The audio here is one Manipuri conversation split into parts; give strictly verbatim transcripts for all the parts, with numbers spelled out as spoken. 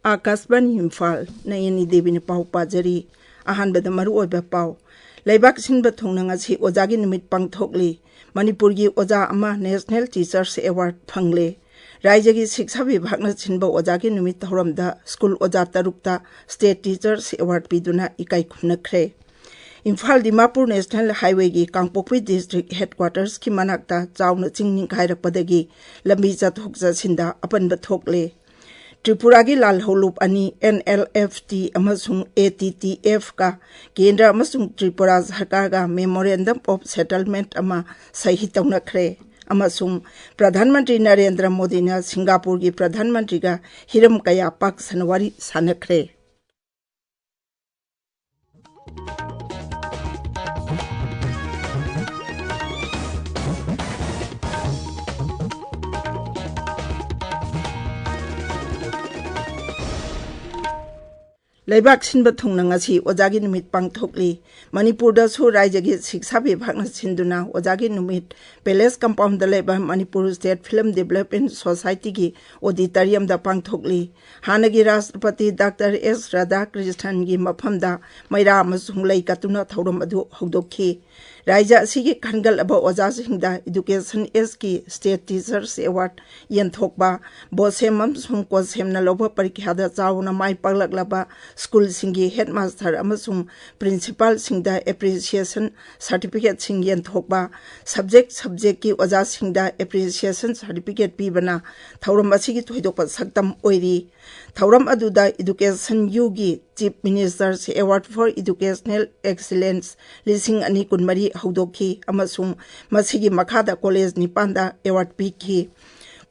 ꯑꯥꯀꯥꯁꯕꯥꯅꯤ ꯏꯝꯐꯥꯜ, ꯅꯌꯅꯤ ꯗꯦꯕꯤꯅ ꯄꯥꯎ ꯄꯥꯖꯔꯤ꯫ ꯑꯍꯥꯟꯕꯗ ꯃꯔꯨꯑꯣꯏꯕ ꯄꯥꯎ꯫ ꯂꯩꯕꯥꯛ ꯁꯤꯟꯕ ꯊꯨꯡꯅ ꯉꯁꯤ ꯑꯣꯖꯥꯒꯤ ꯅꯨꯃꯤꯠ ꯄꯥꯡꯊꯣꯛꯂꯤ꯫ ꯃꯅꯤꯄꯨꯔꯒꯤ ꯑꯣꯖꯥ ꯑꯃ National Teachers Award ꯐꯪꯂꯦ꯫ ꯔꯥꯏꯖ꯭ꯌꯒꯤ ꯁꯤꯛꯁꯥ ꯕꯤꯚꯥꯒꯅ ꯁꯤꯟꯕ ꯑꯣꯖꯥꯒꯤ ꯅꯨꯃꯤꯠ ꯊꯧꯔꯝꯗ ꯁ꯭ꯀꯨꯜ ꯑꯣꯖꯥ ꯇꯔꯨꯛꯇ State Teachers Award ꯄꯤꯗꯨꯅ ꯏꯀꯥꯏ ꯈꯨꯝꯅꯈ꯭ꯔꯦ꯫ ꯏꯝꯐꯥꯜ ꯗꯤꯃꯥꯄꯨꯔ National Highwayꯒꯤ ꯀꯥꯡꯄꯣꯛꯄꯤ District Headquartersꯀꯤ ꯃꯅꯥꯛꯇ ꯆꯥꯎꯅ ꯆꯤꯡ ꯅꯤꯡꯈꯥꯏꯔꯛꯄꯗꯒꯤ ꯂꯝꯕꯤ ꯆꯠꯊꯣꯛ ꯆꯠꯁꯤꯟꯗ ꯑꯄꯟꯕ ꯊꯣꯛꯂꯦ꯫ ꯇ꯭ꯔꯤꯄꯨꯔꯥꯒꯤ ꯂꯥꯜꯍꯧꯂꯨꯞ ꯑꯅꯤ, NLFT ꯑꯃꯁꯨꯡ ATTFꯀ ꯀꯦꯟꯗ꯭ꯔ ꯑꯃꯁꯨꯡ ꯇ꯭ꯔꯤꯄꯨꯔꯥ ꯁꯔꯀꯥꯔꯒ Memorandum of Settlement ꯑꯃ ꯁꯍꯤ ꯇꯧꯅꯈ꯭ꯔꯦ꯫ ꯑꯃꯁꯨꯡ ꯄ꯭ꯔꯙꯥꯟ ꯃꯟꯇ꯭ꯔꯤ ꯅꯔꯦꯟꯗ꯭ꯔ ꯃꯣꯗꯤꯅ ꯁꯤꯡꯒꯥꯄꯨꯔꯒꯤ ꯄ꯭ꯔꯙꯥꯟ ꯃꯟꯇ꯭ꯔꯤꯒ ꯍꯤꯔꯝ ꯀꯌꯥ ꯄꯥꯛ ꯁꯟꯅ ꯋꯥꯔꯤ ꯁꯥꯟꯅꯈ꯭ꯔꯦ꯫ ꯂꯩꯕꯥꯛ ꯁꯤꯟꯕ ꯊꯨꯡꯅ ꯉꯁꯤ ꯑꯣꯖꯥꯒꯤ ꯅꯨꯃꯤꯠ ꯄꯥꯡꯊꯣꯛꯂꯤ꯫ ꯃꯅꯤꯄꯨꯔꯗꯁꯨ ꯔꯥꯏꯖ꯭ꯌꯒꯤ ꯁꯤꯛꯁꯥ ꯕꯤꯚꯥꯒꯅ ꯁꯤꯟꯗꯨꯅ ꯑꯣꯖꯥꯒꯤ ꯅꯨꯃꯤꯠ Palace Compoundꯗ ꯂꯩꯕ Manipur State Film Development Societyꯒꯤ auditoriumꯗ ꯄꯥꯡꯊꯣꯛꯂꯤ꯫ ꯍꯥꯟꯅꯒꯤ ꯔꯥꯁꯇ꯭ꯔꯄꯇꯤ ꯗꯥꯛꯇꯔ ꯑꯦꯁ ꯔꯥꯙꯥꯀ꯭ꯔꯤꯁꯅꯟꯒꯤ ꯃꯐꯝꯗ ꯃꯩꯔꯥ ꯑꯃꯁꯨꯡ ꯂꯩ ꯀꯠꯇꯨꯅ ꯊꯧꯔꯝ ꯑꯗꯨ ꯍꯧꯗꯣꯛꯈꯤ꯫ ꯔꯥꯏꯖ꯭ꯌ ꯑꯁꯤꯒꯤ ꯈꯟꯒꯠꯂꯕ ꯑꯣꯖꯥꯁꯤꯡꯗ Education Ageꯀꯤ State Teachers Award ꯌꯦꯟꯊꯣꯛꯄ, BOSEM ꯑꯃꯁꯨꯡ COHSEMꯅ ꯂꯧꯕ ꯄꯔꯤꯈ꯭ꯌꯥꯗ ꯆꯥꯎꯅ ꯃꯥꯏ ꯄꯥꯛꯂꯛꯂꯕ ꯁ꯭ꯀꯨꯜꯁꯤꯡꯒꯤ headmaster ꯑꯃꯁꯨꯡ principalꯁꯤꯡꯗ appreciation certificateꯁꯤꯡ ꯌꯦꯟꯊꯣꯛꯄ, subject subjectꯀꯤ ꯑꯣꯖꯥꯁꯤꯡꯗ appreciation certificate ꯄꯤꯕꯅ ꯊꯧꯔꯝ ꯑꯁꯤꯒꯤ ꯊꯣꯏꯗꯣꯛꯄ ꯁꯛꯇꯝ ꯑꯣꯏꯔꯤ꯫ ꯊꯧꯔꯝ ꯑꯗꯨꯗ Education Ageꯀꯤ Chief Minister's Award for Educational Excellence ꯂꯤꯁꯤꯡ ꯑꯅꯤ ꯀꯨꯟꯃꯔꯤ ꯍꯧꯗꯣꯛꯈꯤ ꯑꯃꯁꯨꯡ ꯃꯁꯤꯒꯤ ꯃꯈꯥꯗ ꯀꯣꯂꯦꯖ ꯅꯤꯄꯥꯟꯗ award ꯄꯤꯈꯤ꯫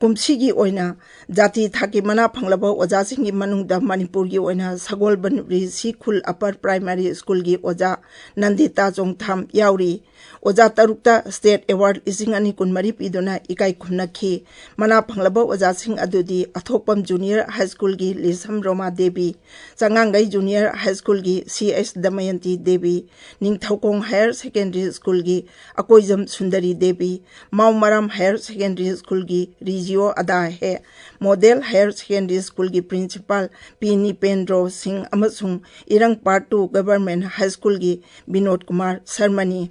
ꯀꯨꯝꯁꯤꯒꯤ ꯑꯣꯏꯅ ꯖꯥꯇꯤ ꯊꯥꯛꯀꯤ ꯃꯅꯥ ꯐꯪꯂꯕ ꯑꯣꯖꯥꯁꯤꯡꯒꯤ ꯃꯅꯨꯡꯗ ꯃꯅꯤꯄꯨꯔꯒꯤ ꯑꯣꯏꯅ ꯁꯒꯣꯜꯕꯟ ꯔꯤꯁꯤ ꯈꯨꯜ Upper Primary Schoolꯒꯤ ꯑꯣꯖꯥ ꯅꯟꯗꯤꯇꯥ ꯆꯣꯡꯊꯥꯝ ꯌꯥꯎꯔꯤ꯫ ꯑꯣꯖꯥ ꯇꯔꯨꯛꯇ state award ꯂꯤꯁꯤꯡ ꯑꯅꯤ ꯀꯨꯟꯃꯔꯤ ꯄꯤꯗꯨꯅ ꯏꯀꯥꯏ ꯈꯨꯝꯅꯈꯤ꯫ ꯃꯅꯥ ꯐꯪꯂꯕ ꯑꯣꯖꯥꯁꯤꯡ ꯑꯗꯨꯗꯤ ꯑꯊꯣꯛꯄꯝ Junior High School ꯒꯤ ꯂꯤꯁꯝ ꯔꯣꯃꯥ ꯗꯦꯕꯤ, ꯆꯉꯥꯡꯒꯩ Junior High School ꯒꯤ C S ꯗꯃꯌꯟꯇꯤ Devi, Ningthoukhong Higher Secondary School ꯒꯤ Akoijam Sundari Devi, ꯃꯥꯎꯃꯔꯥꯝ Higher Secondary School ꯒꯤ ꯔꯤꯖꯤꯑꯣ ꯑꯗꯥꯍꯦ, Model Higher Secondary School ꯒꯤ Principal ꯄꯤ ꯅꯤꯄꯦꯟꯗ꯭ꯔꯣ ꯁꯤꯡ ꯑꯃꯁꯨꯡ ꯏꯔꯪ Part two Government High School ꯒꯤ ꯕꯤꯅꯣꯗ ꯀꯨꯃꯥꯔ ꯁꯔꯃꯅꯤ꯫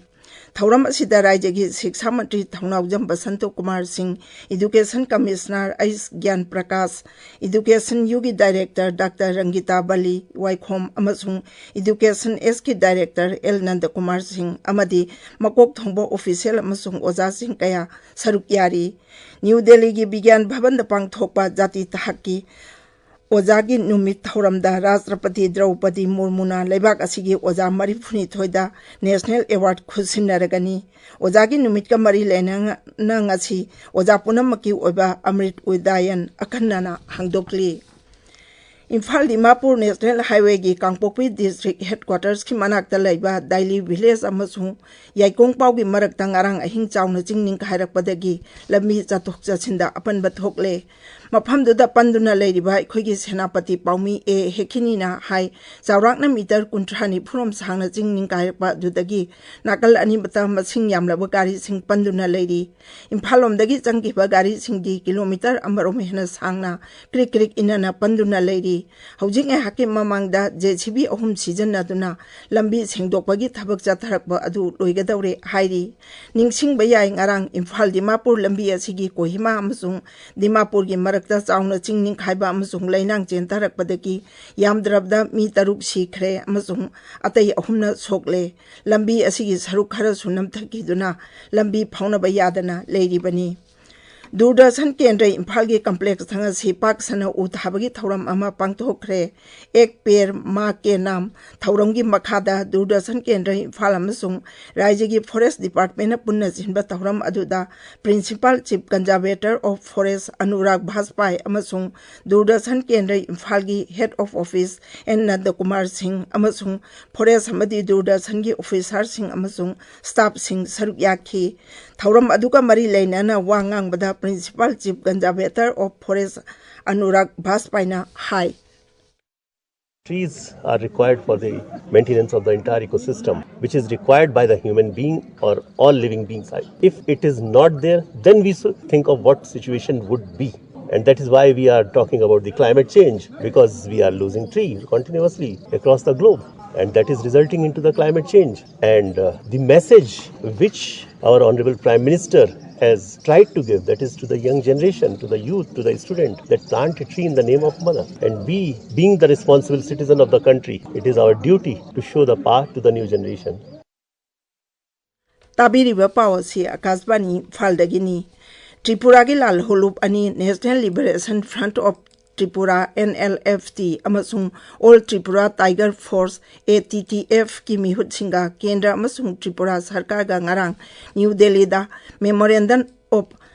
ꯊꯧꯔꯝ ꯑꯁꯤꯗ ꯔꯥꯖ꯭ꯌꯒꯤ ꯁꯤꯛꯁꯥ ꯃꯟꯇ꯭ꯔꯤ ꯊꯧꯅꯥꯎꯖꯝ ꯕꯁꯟꯇ ꯀꯨꯃꯥꯔ ꯁꯤꯡ, Education Commissioner ꯑꯩꯆ ꯒ꯭ꯌꯥꯟ ꯄ꯭ꯔꯀꯥꯁ, Education U ꯒꯤ Director ꯗꯥꯛꯇꯔ ꯔꯪꯒꯤꯇꯥ ꯕꯂꯤ ꯋꯥꯏꯈꯣꯝ ꯑꯃꯁꯨꯡ Education S ꯀꯤ Director ꯑꯦꯜ ꯅꯟꯗꯀꯨꯃꯥꯔ ꯁꯤꯡ ꯑꯃꯗꯤ ꯃꯀꯣꯛ ꯊꯣꯡꯕ official ꯑꯃꯁꯨꯡ ꯑꯣꯖꯥꯁꯤꯡ ꯀꯌꯥ ꯁꯔꯨꯛ ꯌꯥꯔꯤ꯫ ꯅ꯭ꯌꯨ ꯗꯦꯜꯂꯤꯒꯤ ꯕꯤꯒ꯭ꯌꯥꯟ ꯚꯕꯟꯗ ꯄꯥꯡꯊꯣꯛꯄ ꯖꯥꯇꯤ ꯊꯥꯛꯀꯤ ꯑꯣꯖꯥꯒꯤ ꯅꯨꯃꯤꯠ ꯊꯧꯔꯝꯗ ꯔꯥꯁꯇ꯭ꯔꯄꯇꯤ ꯗ꯭ꯔꯧꯄꯗꯤ ꯃꯨꯔꯃꯨꯅ ꯂꯩꯕꯥꯛ ꯑꯁꯤꯒꯤ ꯑꯣꯖꯥ ꯃꯔꯤꯐꯨꯅꯤꯊꯣꯏꯗ National Award ꯈꯨꯠꯁꯤꯟꯅꯔꯒꯅꯤ꯫ ꯑꯣꯖꯥꯒꯤ ꯅꯨꯃꯤꯠꯀ ꯃꯔꯤ ꯂꯩꯅꯅ ꯉꯁꯤ ꯑꯣꯖꯥ ꯄꯨꯝꯅꯃꯛꯀꯤ ꯑꯣꯏꯕ ꯑꯃ꯭ꯔꯤꯠ ꯎꯗꯥꯌꯟ ꯑꯈꯟꯅꯅ ꯍꯥꯡꯗꯣꯛꯂꯤ꯫ ꯏꯝꯐꯥꯜ ꯗꯤꯃꯥꯄꯨꯔ National Highway ꯒꯤ ꯀꯥꯡꯄꯣꯛꯄꯤ District Headquarters ꯀꯤ ꯃꯅꯥꯛꯇ ꯂꯩꯕ ꯗꯥꯏꯂꯤ Village ꯑꯃꯁꯨꯡ ꯌꯥꯏꯀꯣꯡ ꯄꯥꯎꯒꯤ ꯃꯔꯛꯇ ꯉꯔꯥꯡ ꯑꯍꯤꯡ ꯆꯥꯎꯅ ꯆꯤꯡ ꯅꯤꯡꯈꯥꯏꯔꯛꯄꯗꯒꯤ ꯂꯝꯕꯤ ꯆꯠꯊꯣꯛ ꯆꯠꯁꯤꯟꯗ ꯑꯄꯟꯕ ꯊꯣꯛꯂꯦ꯫ ꯃꯐꯝꯗꯨꯗ ꯄꯟꯗꯨꯅ ꯂꯩꯔꯤꯕ ꯑꯩꯈꯣꯏꯒꯤ ꯁꯦꯅꯥꯄꯇꯤ ꯄꯥꯎꯃꯤ ꯑꯦ ꯍꯦꯈꯤꯅꯤꯅ ꯍꯥꯏ, ꯆꯥꯎꯔꯥꯛꯅ ꯃꯤꯇꯔ ꯀꯨꯟꯊ꯭ꯔꯥ ꯅꯤꯐꯨꯔꯣꯝ ꯁꯥꯡꯅ ꯆꯤꯡ ꯅꯤꯡꯈꯥꯏꯔꯛꯄ ꯑꯗꯨꯗꯒꯤ ꯅꯥꯀꯜ ꯑꯅꯤꯃꯛꯇ ꯃꯁꯤꯡ ꯌꯥꯝꯂꯕ ꯒꯥꯔꯤꯁꯤꯡ ꯄꯟꯗꯨꯅ ꯂꯩꯔꯤ꯫ ꯏꯝꯐꯥꯜ ꯂꯣꯝꯗꯒꯤ ꯆꯪꯈꯤꯕ ꯒꯥꯔꯤꯁꯤꯡꯗꯤ ꯀꯤꯂꯣꯃꯤꯇꯔ ꯑꯃꯔꯣꯝ ꯍꯦꯟꯅ ꯁꯥꯡꯅ ꯀ꯭ꯔꯤꯛ ꯀ꯭ꯔꯤꯛ ꯏꯟꯅꯅ ꯄꯟꯗꯨꯅ ꯂꯩꯔꯤ꯫ ꯍꯧꯖꯤꯛ ꯉꯥꯏꯍꯥꯛꯀꯤ ꯃꯃꯥꯡꯗ JCB ꯑꯍꯨꯝ ꯁꯤꯖꯤꯟꯅꯗꯨꯅ ꯂꯝꯕꯤ ꯁꯦꯡꯗꯣꯛꯄꯒꯤ ꯊꯕꯛ ꯆꯠꯊꯔꯛꯄ ꯑꯗꯨ ꯂꯣꯏꯒꯗꯧꯔꯦ ꯍꯥꯏꯔꯤ꯫ ꯅꯤꯡꯁꯤꯡꯕ ꯌꯥꯏ, ꯉꯔꯥꯡ ꯏꯝꯐꯥꯜ ꯗꯤꯃꯥꯄꯨꯔ ꯂꯝꯕꯤ ꯑꯁꯤꯒꯤ ꯀꯣꯍꯤꯃꯥ ꯑꯃꯁꯨꯡ ꯗꯤꯃꯥꯄꯨꯔꯒꯤ ꯃꯔꯛꯇ ꯆꯥꯎꯅ ꯆꯤꯡ ꯅꯤꯡꯈꯥꯏꯕ ꯑꯃꯁꯨꯡ ꯂꯩꯅꯥꯡ ꯆꯦꯟꯊꯔꯛꯄꯗꯒꯤ ꯌꯥꯝꯗ꯭ꯔꯕꯗ ꯃꯤ ꯇꯔꯨꯛ ꯁꯤꯈ꯭ꯔꯦ ꯑꯃꯁꯨꯡ ꯑꯇꯩ ꯑꯍꯨꯝꯅ ꯁꯣꯛꯂꯦ꯫ ꯂꯝꯕꯤ ꯑꯁꯤꯒꯤ ꯁꯔꯨꯛ ꯈꯔꯁꯨ ꯅꯝꯊꯈꯤꯗꯨꯅ ꯂꯝꯕꯤ ꯐꯥꯎꯅꯕ ꯌꯥꯗꯅ ꯂꯩꯔꯤꯕꯅꯤ꯫ ꯗꯨꯔꯗꯔꯁꯟ ꯀꯦꯟꯗ꯭ꯔ ꯏꯝꯐꯥꯜꯒꯤ ꯀꯝꯄ꯭ꯂꯦꯛꯁ ꯉꯁꯤ ꯄꯥꯛ ꯁꯟꯅ ꯎ ꯊꯥꯕꯒꯤ ꯊꯧꯔꯝ ꯑꯃ ꯄꯥꯡꯊꯣꯛꯈ꯭ꯔꯦ꯫ ꯑꯦꯛ ꯄꯦꯔ ꯃꯥ ꯀꯦ ꯅꯥꯝ ꯊꯧꯔꯝꯒꯤ ꯃꯈꯥꯗ ꯗꯨꯔꯗꯔꯁꯟ ꯀꯦꯟꯗ꯭ꯔ ꯏꯝꯐꯥꯜ ꯑꯃꯁꯨꯡ ꯔꯥꯏꯖ꯭ꯌꯒꯤ ꯐꯣꯔꯦꯁ ꯗꯤꯄꯥꯔꯠꯃꯦꯟꯅ ꯄꯨꯟꯅ ꯁꯤꯟꯕ ꯊꯧꯔꯝ ꯑꯗꯨꯗ Principal Chief Conservator of Forest Anurag ꯚꯥꯖꯄꯥꯏ ꯑꯃꯁꯨꯡ ꯗꯨꯔꯗꯔꯁꯟ ꯀꯦꯟꯗ꯭ꯔ ꯏꯝꯐꯥꯜꯒꯤ Head of Office ꯑꯦꯟ ꯅꯟꯗꯀꯨꯃꯥꯔ ꯁꯤꯡ ꯑꯃꯁꯨꯡ ꯐꯣꯔꯦꯁ ꯑꯃꯗꯤ ꯗꯨꯔꯗꯔꯁꯟꯒꯤ ꯑꯣꯐꯤꯁꯥꯔꯁꯤꯡ ꯑꯃꯁꯨꯡ ꯁ꯭ꯇꯥꯐꯁꯤꯡ ꯁꯔꯨꯛ ꯌꯥꯈꯤ꯫ ꯊꯧꯔꯝ ꯑꯗꯨꯒ ꯃꯔꯤ ꯂꯩꯅꯅ ꯋꯥ ꯉꯥꯡꯕꯗ Principal Chief Conservator of Forest Anurag ꯚꯥꯖꯄꯥꯏꯅ high. Trees are required for the maintenance of the entire ecosystem, which is required by the human being or all living beings. If it is not there, then we should think of what situation would be. And that is why we are talking about the climate change, because we are losing trees continuously across the globe. And that is resulting into the climate change. And uh, the message which our Honorable Prime Minister has tried to give, that is to the young generation, to the youth, to the student, that plant a tree in the name of mother. And we, being the responsible citizen of the country, it is our duty to show the path to the new generation. ꯇꯥꯕꯤꯔꯤꯕ ꯄꯥꯎ ꯑꯁꯤ ꯑꯀꯥꯁꯕꯥꯅꯤ ꯏꯝꯐꯥꯜꯗꯒꯤꯅꯤ꯫ ꯇ꯭ꯔꯤꯄꯨꯔꯥꯒꯤ ꯂꯥꯜꯍꯧꯂꯨꯞ ꯑꯅꯤ National Liberation Front of Tripura, N L F T, ꯑꯃꯁꯨꯡ All Tripura Tiger Force, A T T F, ꯀꯤ ꯃꯤꯍꯨꯠꯁꯤꯡꯒ ꯀꯦꯟꯗ꯭ꯔ ꯑꯃꯁꯨꯡ ꯇ꯭ꯔꯤꯄꯨꯔꯥ ꯁꯔꯀꯥꯔꯒ ꯉꯔꯥꯡ ꯅ꯭ꯌꯨ ꯗꯦꯜꯂꯤꯗ Memorandum of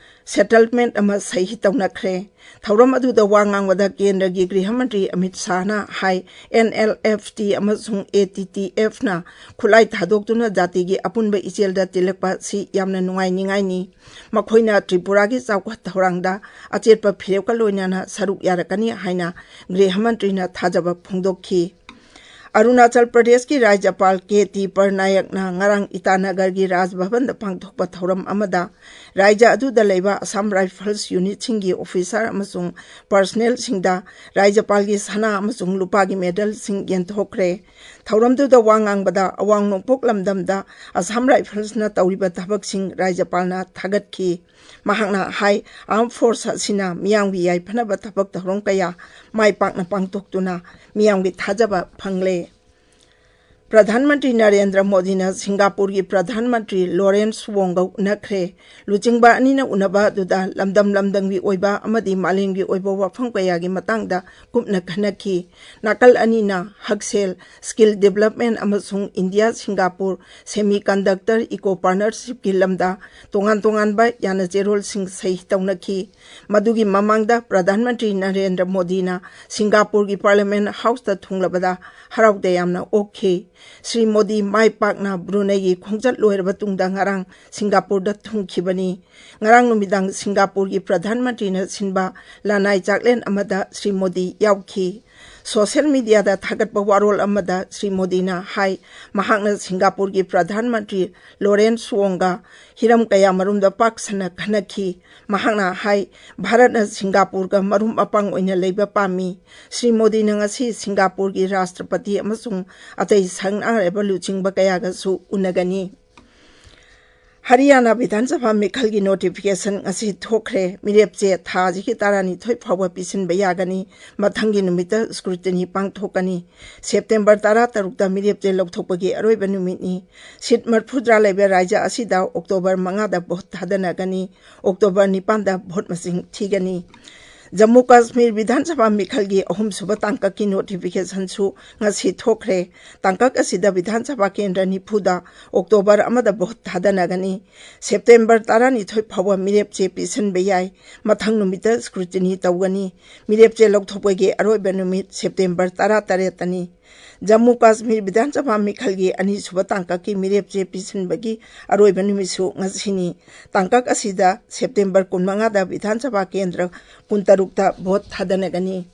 Settlement ꯑꯃ ꯁꯍꯤ ꯇꯧꯅꯈ꯭ꯔꯦ꯫ ꯊꯧꯔꯝ ꯑꯗꯨꯗ ꯋꯥ ꯉꯥꯡꯕꯗ ꯀꯦꯟꯗ꯭ꯔꯒꯤ ꯒ꯭ꯔꯤꯍ ꯃꯟꯇ꯭ꯔꯤ ꯑꯃꯤꯠ ꯁꯥꯍꯅ ꯍꯥꯏ, N L F T ꯑꯃꯁꯨꯡ A T T F ꯅ ꯈꯨꯠꯂꯥꯏ ꯊꯥꯗꯣꯛꯇꯨꯅ ꯖꯥꯇꯤꯒꯤ ꯑꯄꯨꯟꯕ ꯏꯆꯦꯜꯗ ꯇꯤꯜꯂꯛꯄ ꯑꯁꯤ ꯌꯥꯝꯅ ꯅꯨꯡꯉꯥꯏꯅꯤꯡꯉꯥꯏꯅꯤ꯫ ꯃꯈꯣꯏꯅ ꯇ꯭ꯔꯤꯄꯨꯔꯥꯒꯤ ꯆꯥꯎꯈꯠ ꯊꯧꯔꯥꯡꯗ ꯑꯆꯦꯠꯄ ꯐꯤꯔꯦꯞꯀ ꯂꯣꯏꯅꯅ ꯁꯔꯨꯛ ꯌꯥꯔꯛꯀꯅꯤ ꯍꯥꯏꯅ ꯒ꯭ꯔꯤꯍ ꯃꯟꯇ꯭ꯔꯤꯅ ꯊꯥꯖꯕ ꯐꯣꯡꯗꯣꯛꯈꯤ꯫ ꯑꯔꯨꯅꯥꯆꯜ ꯄ꯭ꯔꯗꯦꯁꯀꯤ ꯔꯥꯖ꯭ꯌꯄꯥꯜ ꯀꯦ ꯇꯤ ꯄꯔꯅꯥꯌꯛꯅ ꯉꯔꯥꯡ ꯏꯇꯥꯅꯒꯔꯒꯤ ꯔꯥꯖ ꯚꯕꯟꯗ ꯄꯥꯡꯊꯣꯛꯄ ꯊꯧꯔꯝ ꯑꯃꯗ ꯔꯥꯖ꯭ꯌ ꯑꯗꯨꯗ ꯂꯩꯕ ꯑꯁꯥꯝ ꯔꯥꯏꯐꯜꯁ ꯌꯨꯅꯤꯠꯁꯤꯡꯒꯤ ꯑꯣꯐꯤꯁꯥꯔ ꯑꯃꯁꯨꯡ ꯄꯔꯁꯅꯦꯜꯁꯤꯡꯗ ꯔꯥꯖ꯭ꯌꯄꯥꯜꯒꯤ ꯁꯅꯥ ꯑꯃꯁꯨꯡ ꯂꯨꯄꯥꯒꯤ ꯃꯦꯗꯜꯁꯤꯡ ꯌꯦꯟꯊꯣꯛꯈ꯭ꯔꯦ꯫ ꯊꯧꯔꯝꯗꯨꯗ ꯋꯥ ꯉꯥꯡꯕꯗ ꯑꯋꯥꯡ ꯅꯣꯡꯄꯣꯛ ꯂꯝꯗꯝꯗ ꯑꯁꯥꯝ ꯔꯥꯏꯐꯜꯁꯅ ꯇꯧꯔꯤꯕ ꯊꯕꯛꯁꯤꯡ ꯔꯥꯖ꯭ꯌꯄꯥꯜꯅ ꯊꯥꯒꯠꯈꯤ꯫ ꯃꯍꯥꯛꯅ ꯍꯥꯏ, ꯑꯥꯔꯝ ꯐꯣꯔꯁ ꯑꯁꯤꯅ ꯃꯤꯌꯥꯝꯒꯤ ꯌꯥꯏꯐꯅꯕ ꯊꯕꯛ ꯊꯧꯔꯝ ꯀꯌꯥ ꯃꯥꯏ ꯄꯥꯛꯅ ꯄꯥꯡꯊꯣꯛꯇꯨꯅ ꯃꯤꯌꯥꯝꯒꯤ ꯊꯥꯖꯕ ꯐꯪꯂꯦ꯫ ꯄ꯭ꯔꯙꯥꯟ ꯃꯟꯇ꯭ꯔꯤ ꯅꯔꯦꯟꯗ꯭ꯔ ꯃꯣꯗꯤꯅ ꯁꯤꯡꯒꯥꯄꯨꯔꯒꯤ ꯄ꯭ꯔꯙꯥꯟ ꯃꯟꯇ꯭ꯔꯤ ꯂꯣꯔꯦꯟꯁ ꯋꯣꯡꯒ ꯎꯅꯈ꯭ꯔꯦ꯫ ꯂꯨꯆꯤꯡꯕ ꯑꯅꯤꯅ ꯎꯅꯕ ꯑꯗꯨꯗ ꯂꯝꯗꯝ ꯂꯝꯗꯝꯒꯤ ꯑꯣꯏꯕ ꯑꯃꯗꯤ ꯃꯥꯂꯦꯝꯒꯤ ꯑꯣꯏꯕ ꯋꯥꯐꯝ ꯀꯌꯥꯒꯤ ꯃꯇꯥꯡꯗ ꯀꯨꯞꯅ ꯈꯟꯅꯈꯤ꯫ ꯅꯥꯀꯜ ꯑꯅꯤꯅ ꯍꯛꯁꯦꯜ, ꯁ꯭ꯀꯤꯜ ꯗꯤꯕꯂꯞꯃꯦꯟ ꯑꯃꯁꯨꯡ India Singapore semiconductor eco ꯄꯥꯔꯠꯅꯔꯁꯤꯞꯀꯤ ꯂꯝꯗ ꯇꯣꯉꯥꯟ ꯇꯣꯉꯥꯟꯕ ꯌꯥꯅꯆꯦꯔꯣꯜꯁꯤꯡ ꯁꯍꯤ ꯇꯧꯅꯈꯤ꯫ ꯃꯗꯨꯒꯤ ꯃꯃꯥꯡꯗ ꯄ꯭ꯔꯙꯥꯟ ꯃꯟꯇ꯭ꯔꯤ ꯅꯔꯦꯟꯗ꯭ꯔ ꯃꯣꯗꯤꯅ ꯁꯤꯡꯒꯥꯄꯨꯔꯒꯤ ꯄꯥꯔꯂꯤꯌꯥꯃꯦꯟ ꯍꯥꯎꯁꯇ ꯊꯨꯡꯂꯕꯗ ꯍꯔꯥꯎ ꯇꯌꯥꯝꯅ ꯑꯣꯛꯈꯤ꯫ ꯁ꯭ꯔꯤ ꯃꯣꯗꯤ ꯃꯥꯏ ꯄꯥꯛꯅ ꯕ꯭ꯔꯨꯅꯩꯒꯤ ꯈꯣꯡꯆꯠ ꯂꯣꯏꯔꯕ ꯇꯨꯡꯗ ꯉꯔꯥꯡ ꯁꯤꯡꯒꯥꯄꯨꯔꯗ ꯊꯨꯡꯈꯤꯕꯅꯤ꯫ ꯉꯔꯥꯡ ꯅꯨꯃꯤꯗꯥꯡ ꯁꯤꯡꯒꯥꯄꯨꯔꯒꯤ ꯄ꯭ꯔꯙꯥꯟ ꯃꯟꯇ꯭ꯔꯤꯅ ꯁꯤꯟꯕ ꯂꯅꯥꯏ ꯆꯥꯛꯂꯦꯟ ꯑꯃꯗ ꯁ꯭ꯔꯤ ꯃꯣꯗꯤ ꯌꯥꯎꯈꯤ꯫ ꯁꯣꯁꯤꯌꯦꯜ ꯃꯤꯗꯤꯌꯥꯗ ꯊꯥꯒꯠꯄ ꯋꯥꯔꯣꯜ ꯑꯃꯗ ꯁ꯭ꯔꯤ ꯃꯣꯗꯤꯅ ꯍꯥꯏ, ꯃꯍꯥꯛꯅ ꯁꯤꯡꯒꯥꯄꯨꯔꯒꯤ ꯄ꯭ꯔꯙꯥꯟ ꯃꯟꯇ꯭ꯔꯤ ꯂꯣꯔꯦꯟꯁ ꯋꯣꯡꯒ ꯍꯤꯔꯝ ꯀꯌꯥ ꯃꯔꯨꯝꯗ ꯄꯥꯛ ꯁꯟꯅ ꯈꯟꯅꯈꯤ꯫ ꯃꯍꯥꯛꯅ ꯍꯥꯏ, ꯚꯥꯔꯠꯅ ꯁꯤꯡꯒꯥꯄꯨꯔꯒ ꯃꯔꯨꯞ ꯃꯄꯥꯡ ꯑꯣꯏꯅ ꯂꯩꯕ ꯄꯥꯝꯃꯤ꯫ ꯁ꯭ꯔꯤ ꯃꯣꯗꯤꯅ ꯉꯁꯤ ꯁꯤꯡꯒꯥꯄꯨꯔꯒꯤ ꯔꯥꯁꯇ꯭ꯔꯄꯇꯤ ꯑꯃꯁꯨꯡ ꯑꯇꯩ ꯁꯛꯅꯥꯏꯔꯕ ꯂꯨꯆꯤꯡꯕ ꯀꯌꯥꯒꯁꯨ ꯎꯅꯒꯅꯤ꯫ ꯍꯔꯤꯌꯥꯅꯥ ꯕꯤꯙꯥꯟ ꯁꯚꯥ ꯃꯤꯈꯜꯒꯤ ꯅꯣꯇꯤꯐꯤꯀꯦꯁꯟ ꯉꯁꯤ ꯊꯣꯛꯈ꯭ꯔꯦ꯫ ꯃꯤꯔꯦꯞ ꯆꯦ ꯊꯥ ꯑꯁꯤꯒꯤ ꯇꯔꯥꯅꯤꯊꯣꯏ ꯐꯥꯎꯕ ꯄꯤꯁꯤꯟꯕ ꯌꯥꯒꯅꯤ꯫ ꯃꯊꯪꯒꯤ ꯅꯨꯃꯤꯠꯇ ꯁ꯭ꯀ꯭ꯔꯨꯇꯤꯅꯤ ꯄꯥꯡꯊꯣꯛꯀꯅꯤ꯫ ꯁꯦꯞꯇꯦꯝꯕꯔ ꯇꯔꯥꯇꯔꯨꯛꯇ ꯃꯤꯔꯦꯞ ꯆꯦ ꯂꯧꯊꯣꯛꯄꯒꯤ ꯑꯔꯣꯏꯕ ꯅꯨꯃꯤꯠꯅꯤ꯫ ꯁꯤꯠ ꯃꯔꯤꯐꯨꯇꯔꯥ ꯂꯩꯕ ꯔꯥꯖ꯭ꯌ ꯑꯁꯤꯗ ꯑꯣꯛꯇꯣꯕꯔ ꯃꯉꯥꯗ ꯚꯣꯠ ꯊꯥꯗꯅꯒꯅꯤ꯫ ꯑꯣꯛꯇꯣꯕꯔ ꯅꯤꯄꯥꯟꯗ ꯚꯣꯠ ꯃꯁꯤꯡ ꯊꯤꯒꯅꯤ꯫ ꯖꯝꯃꯨ ꯀꯥꯁꯃꯤꯔ ꯕꯤꯙꯥꯟ ꯁꯚꯥ ꯃꯤꯈꯜꯒꯤ ꯑꯍꯨꯝꯁꯨꯕ ꯇꯥꯡꯀꯛꯀꯤ ꯅꯣꯇꯤꯐꯤꯀꯦꯁꯟꯁꯨ ꯉꯁꯤ ꯊꯣꯛꯈ꯭ꯔꯦ꯫ ꯇꯥꯡꯀꯛ ꯑꯁꯤꯗ ꯕꯤꯙꯥꯟ ꯁꯚꯥ ꯀꯦꯟꯗ꯭ꯔ ꯅꯤꯐꯨꯗ ꯑꯣꯛꯇꯣꯕꯔ ꯑꯃꯗ ꯚꯣꯠ ꯊꯥꯗꯅꯒꯅꯤ꯫ ꯁꯦꯞꯇꯦꯝꯕꯔ ꯇꯔꯥꯅꯤꯊꯣꯏ ꯐꯥꯎꯕ ꯃꯤꯔꯦꯞ ꯆꯦ ꯄꯤꯁꯤꯟꯕ ꯌꯥꯏ꯫ ꯃꯊꯪ ꯅꯨꯃꯤꯠꯇ ꯁ꯭ꯀ꯭ꯔꯨꯇꯤꯅꯤ ꯇꯧꯒꯅꯤ꯫ ꯃꯤꯔꯦꯞ ꯆꯦ ꯂꯧꯊꯣꯛꯄꯒꯤ ꯑꯔꯣꯏꯕ ꯅꯨꯃꯤꯠ ꯁꯦꯞꯇꯦꯝꯕꯔ ꯇꯔꯥꯇꯔꯦꯠꯇꯅꯤ꯫ ꯖꯝꯃꯨ ꯀꯥꯁꯃꯤꯔ ꯕꯤꯙꯥꯟ ꯁꯚꯥ ꯃꯤꯈꯜꯒꯤ ꯑꯅꯤꯁꯨꯕ ꯇꯥꯡꯀꯛꯀꯤ ꯃꯤꯔꯦꯞ ꯆꯦ ꯄꯤꯁꯤꯟꯕꯒꯤ ꯑꯔꯣꯏꯕ ꯅꯨꯃꯤꯠꯁꯨ ꯉꯁꯤꯅꯤ꯫ ꯇꯥꯡꯀꯛ ꯑꯁꯤꯗ ꯁꯦꯞꯇꯦꯝꯕꯔ ꯀꯨꯟꯃꯉꯥꯗ ꯕꯤꯙꯥꯟ ꯁꯚꯥ ꯀꯦꯟꯗ꯭ꯔ ꯀꯨꯟꯇꯔꯨꯛꯇ ꯚꯣꯠ ꯊꯥꯗꯅꯒꯅꯤ꯫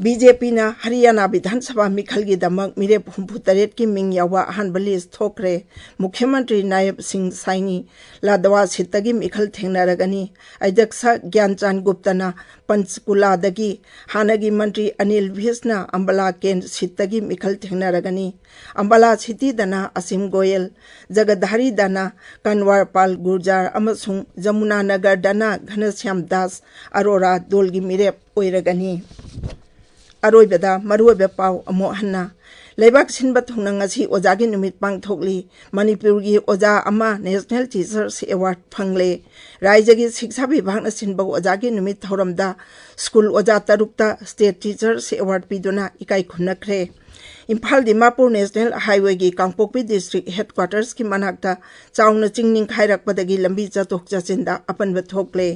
ꯕꯤ ꯖꯦ ꯄꯤꯅ ꯍꯔꯤꯌꯥꯅꯥ ꯕꯤꯙꯥꯟ ꯁꯚꯥ ꯃꯤꯈꯜꯒꯤꯗꯃꯛ ꯃꯤꯔꯦꯞ ꯍꯨꯝꯐꯨꯇꯔꯦꯠꯀꯤ ꯃꯤꯡ ꯌꯥꯎꯕ ꯑꯍꯥꯟꯕ ꯂꯤꯁ ꯊꯣꯛꯈ꯭ꯔꯦ꯫ ꯃꯨꯈ꯭ꯌ ꯃꯟꯇ꯭ꯔꯤ ꯅꯥꯌꯕ ꯁꯤꯡ ꯁꯥꯏꯅꯤ ꯂꯥꯗꯋꯥ ꯁꯤꯠꯇꯒꯤ ꯃꯤꯈꯜ ꯊꯦꯡꯅꯔꯒꯅꯤ꯫ ꯑꯩꯗꯛꯁ ꯒ꯭ꯌꯥꯟꯆꯥꯟ ꯒꯨꯞꯇꯅ ꯄꯟꯆꯀꯨꯂꯥꯗꯒꯤ, ꯍꯥꯟꯅꯒꯤ ꯃꯟꯇ꯭ꯔꯤ ꯑꯅꯤꯜ ꯚꯤꯁꯅ ꯑꯝꯕꯥꯂꯥ ꯀꯦꯟ ꯁꯤꯠꯇꯒꯤ ꯃꯤꯈꯜ ꯊꯦꯡꯅꯔꯒꯅꯤ꯫ ꯑꯝꯕꯥꯂꯥ ꯁꯤꯇꯤꯗꯅ ꯑꯁꯤꯝ ꯒꯣꯌꯦꯜ, ꯖꯒꯗꯍꯥꯔꯤꯗꯅ ꯀꯟꯋꯥꯔ ꯄꯥꯜ ꯒꯨꯔꯖꯥꯔ ꯑꯃꯁꯨꯡ ꯖꯃꯨꯅꯥ ꯅꯒꯔꯗꯅ ꯘꯅꯁ꯭ꯌꯥꯝ ꯗꯥꯁ ꯑꯔꯣꯔꯥ ꯗꯣꯜꯒꯤ ꯃꯤꯔꯦꯞ ꯑꯣꯏꯔꯒꯅꯤ꯫ ꯑꯔꯣꯏꯕꯗ ꯃꯔꯨꯑꯣꯏꯕ ꯄꯥꯎ ꯑꯃꯨꯛ ꯍꯟꯅ꯫ ꯂꯩꯕꯥꯛ ꯁꯤꯟꯕ ꯊꯨꯡꯅ ꯉꯁꯤ ꯑꯣꯖꯥꯒꯤ ꯅꯨꯃꯤꯠ ꯄꯥꯡꯊꯣꯛꯂꯤ꯫ ꯃꯅꯤꯄꯨꯔꯒꯤ ꯑꯣꯖꯥ ꯑꯃ National Teachers Award ꯐꯪꯂꯦ꯫ ꯔꯥꯏꯖꯒꯤ ꯁꯤꯛꯁꯥ ꯕꯤꯚꯥꯒꯅ ꯁꯤꯟꯕ ꯑꯣꯖꯥꯒꯤ ꯅꯨꯃꯤꯠ ꯊꯧꯔꯝꯗ ꯁ꯭ꯀꯨꯜ ꯑꯣꯖꯥ ꯇꯔꯨꯛꯇ State Teachers Award ꯄꯤꯗꯨꯅ ꯏꯀꯥꯏ ꯈꯨꯝꯅꯈ꯭ꯔꯦ꯫ ꯏꯝꯐꯥꯜ ꯗꯤꯃꯥꯄꯨꯔ National Highwayꯒꯤ ꯀꯥꯡꯄꯣꯛꯄꯤ District Headquartersꯀꯤ ꯃꯅꯥꯛꯇ ꯆꯥꯎꯅ ꯆꯤꯡ ꯅꯤꯡꯈꯥꯏꯔꯛꯄꯗꯒꯤ ꯂꯝꯕꯤ ꯆꯠꯊꯣꯛ ꯆꯠꯁꯤꯟꯗ ꯑꯄꯟꯕ ꯊꯣꯛꯂꯦ꯫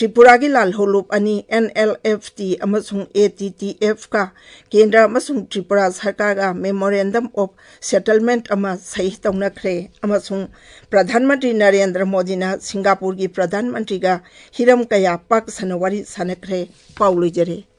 ꯇ꯭ꯔꯤꯄꯨꯔꯥꯒꯤ ꯂꯥꯜꯍꯧꯂꯨꯞ ꯑꯅꯤ, NLFT ꯑꯃꯁꯨꯡ ATTFꯀ ꯀꯦꯟꯗ꯭ꯔ ꯑꯃꯁꯨꯡ ꯇ꯭ꯔꯤꯄꯨꯔꯥ ꯁꯔꯀꯥꯔꯒ Memorandum of Settlement ꯑꯃ ꯁꯍꯤ ꯇꯧꯅꯈ꯭ꯔꯦ ꯑꯃꯁꯨꯡ ꯄ꯭ꯔꯙꯥꯟ ꯃꯟꯇ꯭ꯔꯤ ꯅꯔꯦꯟꯗ꯭ꯔ ꯃꯣꯗꯤꯅ ꯁꯤꯡꯒꯥꯄꯨꯔꯒꯤ ꯄ꯭ꯔꯙꯥꯟ ꯃꯟꯇ꯭ꯔꯤꯒ ꯍꯤꯔꯝ ꯀꯌꯥ ꯄꯥꯛ ꯁꯟꯅ ꯋꯥꯔꯤ ꯁꯥꯟꯅꯈ꯭ꯔꯦ꯫ ꯄꯥꯎ ꯂꯣꯏꯖꯔꯦ꯫